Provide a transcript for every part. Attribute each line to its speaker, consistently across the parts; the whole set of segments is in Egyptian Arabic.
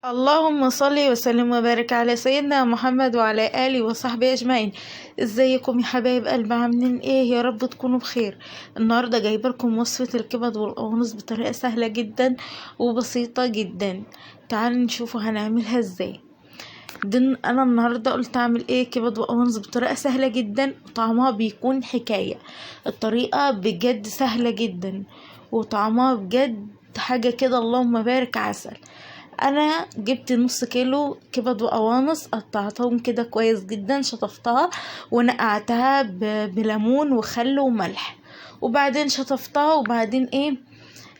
Speaker 1: اللهم صل وسلم وبارك على سيدنا محمد وعلى آله وصحبه أجمعين. ازيكم يا حبايب قلب، عاملين ايه؟ يا رب تكونوا بخير. النهارده جايبه لكم وصفه الكبد والقوانص بطريقة سهلة جدا وبسيطة جدا. تعالوا نشوفوا هنعملها ازاي. دي انا النهارده قلت اعمل ايه كبد وقوانص بطريقة سهلة جدا وطعمها بيكون حكاية. الطريقة بجد سهلة جدا وطعمها بجد حاجة كده اللهم بارك عسل. انا جبت نص كيلو كبد وقوانص، قطعتهم كده كويس جدا، شطفتها ونقعتها بليمون وخل وملح، وبعدين شطفتها، وبعدين ايه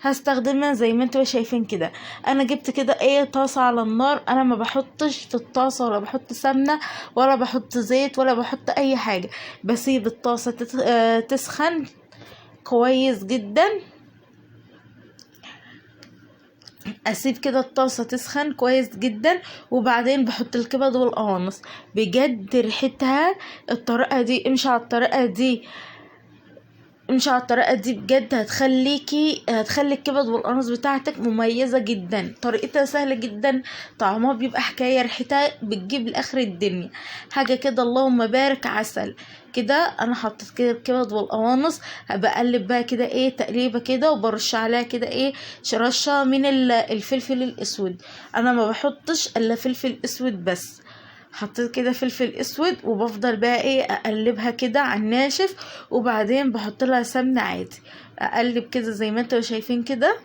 Speaker 1: هستخدمها زي ما انتوا شايفين كده. انا جبت كده ايه طاسه على النار. انا ما بحطش في الطاسه ولا بحط سمنه ولا بحط زيت ولا بحط اي حاجة، بسيب الطاسه تسخن كويس جدا. اسيب كده الطاسه تسخن كويس جدا، وبعدين بحط الكبد والقوانص. بجد ريحتها الطريقة دي، امشي على الطريقة دي، امشي على الطريقة دي بجد هتخلي الكبد والقوانص بتاعتك مميزة جدا. طريقتها سهلة جدا، طعمها بيبقى حكاية، ريحتها بتجيب لاخر الدنيا، حاجة كده اللهم بارك عسل. كده انا حطيت كده الكبد والقوانص، بقلب بقى كده ايه تقليبه كده، وبرش عليها كده ايه رشه من الفلفل الاسود. انا ما بحطش الا فلفل اسود بس، حطيت كده فلفل اسود، وبفضل بقى ايه اقلبها كده على الناشف، وبعدين بحط لها سمنه عادي. اقلب كده زي ما انتوا شايفين كده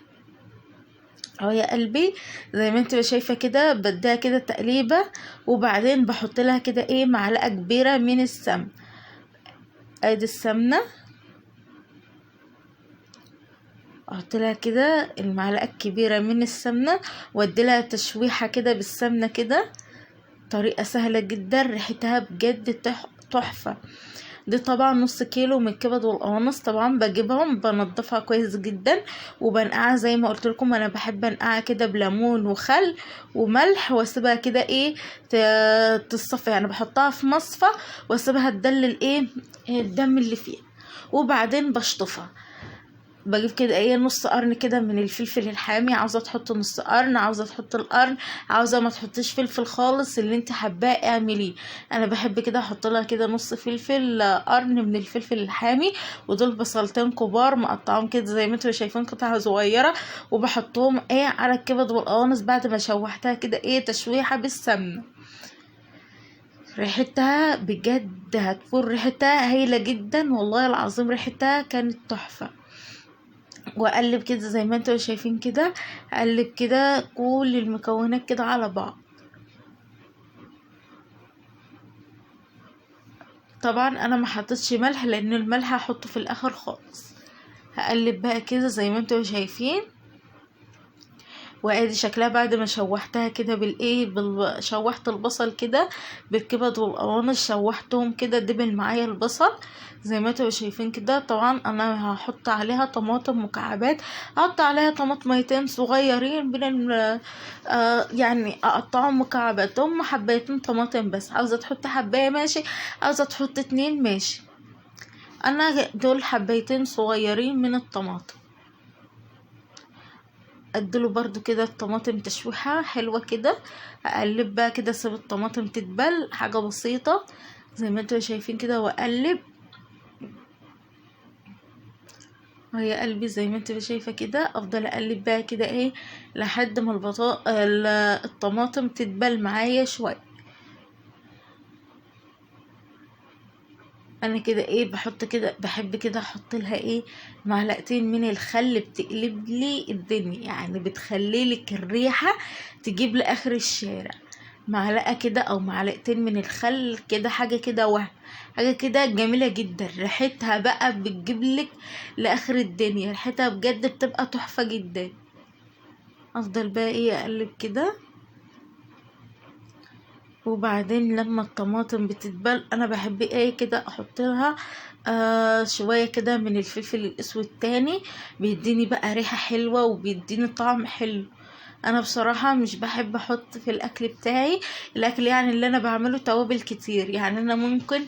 Speaker 1: اهو يا قلبي، زي ما انتوا شايفه كده بديها كده تقليبه، وبعدين بحط لها كده ايه معلقه كبيرة من السمن. ادي السمنة، احط لها كده المعلقة الكبيرة من السمنة، وادي لها تشويحه كده بالسمنه كده. طريقه سهلة جدا، ريحتها بجد تحفة. دي طبعا نص كيلو من الكبد والقوانص، طبعا بجيبهم بنضفها كويس جدا وبنقعها زي ما قلت لكم. انا بحب انقعها كده بليمون وخل وملح، واسيبها كده ايه تصفي، يعني بحطها في مصفى واسيبها تدلل ايه الدم اللي فيها، وبعدين بشطفها. بجيب كده ايه نص قرن كده من الفلفل الحامي، عاوزه تحط نص قرن، عاوزه تحط القرن، عاوزه ما تحطيش فلفل خالص، اللي انت حباه اعمليه. انا بحب كده احط لها كده نص فلفل قرن من الفلفل الحامي، ودول بصلتين كبار مقطعهم كده زي ما انتوا شايفين قطع صغيرة، وبحطهم ايه على الكبد والقوانص بعد ما شوحتها كده ايه تشويحه بالسمنه. ريحتها بجد هتكون ريحتها هايلة جدا، والله العظيم ريحتها كانت تحفة. واقلب كده زي ما انتوا شايفين كده، اقلب كده كل المكونات كده على بعض. طبعا انا ما حطيتش ملح لان الملح هحطه في الاخر خالص. هقلب بقى كده زي ما انتوا شايفين، وادي شكلها بعد ما شوحتها كده بالايه شوحت البصل كده بالكبد والقوانص، شوحتهم كده دبل معايا البصل زي ما انتوا شايفين كده. طبعا انا هحط عليها طماطم مكعبات، هحط عليها طماطميتين صغيرين من يعني اقطعهم مكعبات، هم حبايتين طماطم بس. عاوزه تحط حبايه ماشي، عاوزه تحط 2 ماشي. انا دول حبايتين صغيرين من الطماطم. اديله برضو كده الطماطم تشويحه حلوة كده. اقلب بقى كده، اسيب الطماطم تدبل حاجة بسيطة زي ما انتوا شايفين كده، واقلب وهي قلبي زي ما انتوا شايفه كده. افضل اقلب بقى كده ايه لحد ما الطماطم تدبل معايا شوية. انا كده ايه بحط كده، بحب كده احط لها ايه معلقتين من الخل، بتقلب لي الدنيا، يعني بتخلي لك الريحة تجيب لاخر الشارع. معلقه كده او معلقتين من الخل كده، حاجة كده وهم، حاجة كده جميلة جدا، ريحتها بقى بتجيب لك لاخر الدنيا، ريحتها بجد بتبقى تحفة جدا. افضل بقى ايه اقلب كده، وبعدين لما الطماطم بتتبل انا بحب ايه كده احط لها شوية كده من الفلفل الاسود تاني، بيديني بقى ريحه حلوة وبيديني طعم حلو. انا بصراحة مش بحب احط في الاكل بتاعي، الاكل يعني اللي انا بعمله توابل كتير، يعني انا ممكن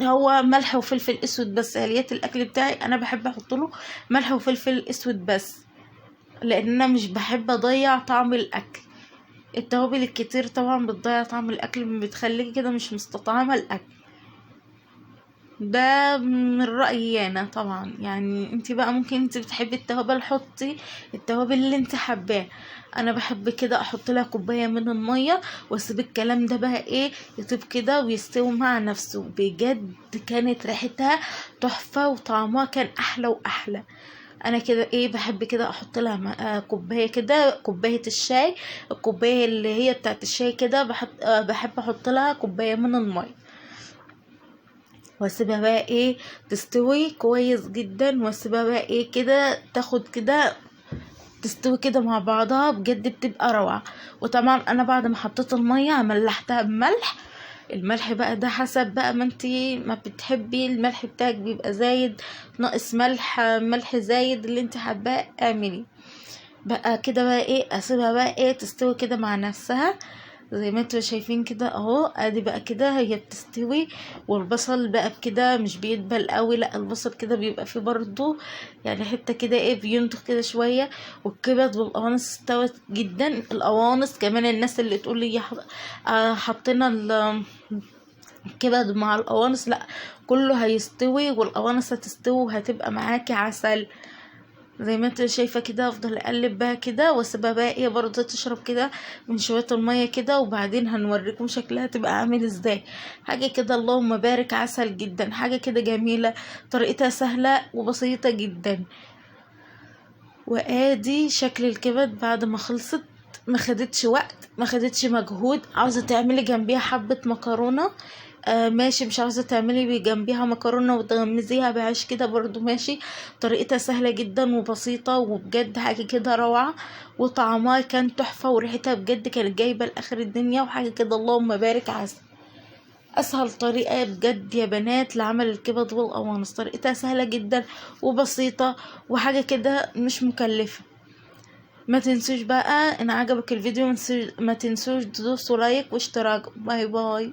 Speaker 1: هو ملح وفلفل اسود بس. اليات الاكل بتاعي انا بحب احط له ملح وفلفل اسود بس، لان انا مش بحب اضيع طعم الاكل. التوابل الكتير طبعا بتضيع طعم الاكل، بتخليكي كده مش مستطعمه الاكل. ده من رأيي انا طبعا، يعني انت بقى ممكن انت بتحبي التوابل حطي التوابل اللي انت حباه. انا بحب كده احط لها كوباية من المية واسيب الكلام ده بقى ايه يطيب كده ويستوي مع نفسه. بجد كانت ريحتها تحفة وطعمها كان احلى واحلى. انا كده ايه بحب كده احط لها كوباية كده، كوباية الشاي، الكوباية اللي هي بتاعت الشاي كده، بحب احط لها كوباية من المية واسيبها بقى ايه تستوي كويس جدا، واسيبها بقى ايه كده تاخد كده تستوي كده مع بعضها، بجد بتبقى روعه. وطبعا انا بعد ما حطيت المية ملحتها بملح. الملح بقى ده حسب بقى ما انتي ما بتحبي الملح بتاعك بيبقى زايد ناقص، ملح ملح زايد اللي انت حباه اعملي بقى كده بقى ايه. اسيبها بقى ايه تستوي كده مع نفسها زي ما انتوا شايفين كده اهو. ادي بقى كده هي بتستوي، والبصل بقى بكده مش بيدبل قوي، لا البصل كده بيبقى فيه برضو يعني حتة كده ايه بينضغ كده شوية. والكبد والقوانص استوت جدا. القوانص كمان الناس اللي تقول لي حطينا الكبد مع القوانص، لا كله هيستوي والقوانص هتستوي وهتبقى معاكي عسل زي ما انت شايفه كده. افضل اقلب بقى كده واسيبها بقى ايه برضه تشرب كده من شوية المية كده، وبعدين هنوريكم شكلها تبقى عامل ازاي. حاجة كده اللهم بارك، عسل جدا، حاجة كده جميلة، طريقتها سهلة وبسيطة جدا. وادي شكل الكبد بعد ما خلصت، ما خدتش وقت ما خدتش مجهود. عاوزه تعملي جنبيها حبه مكرونه ماشي، مش عاوزه تعملي جنبيها مكرونه وتغمزيها بعيش كده برضو ماشي. طريقتها سهلة جدا وبسيطة، وبجد حاجة كده روعه، وطعمها كان تحفة، وريحتها بجد كانت جايبه لاخر الدنيا، وحاجه كده اللهم بارك عسل. اسهل طريقه بجد يا بنات لعمل الكبد والقوانص، طريقتها سهلة جدا وبسيطة وحاجه كده مش مكلفة. ما تنسوش بقى ان عجبك الفيديو ما تنسوش تدوسوا like واشتراك. bye bye.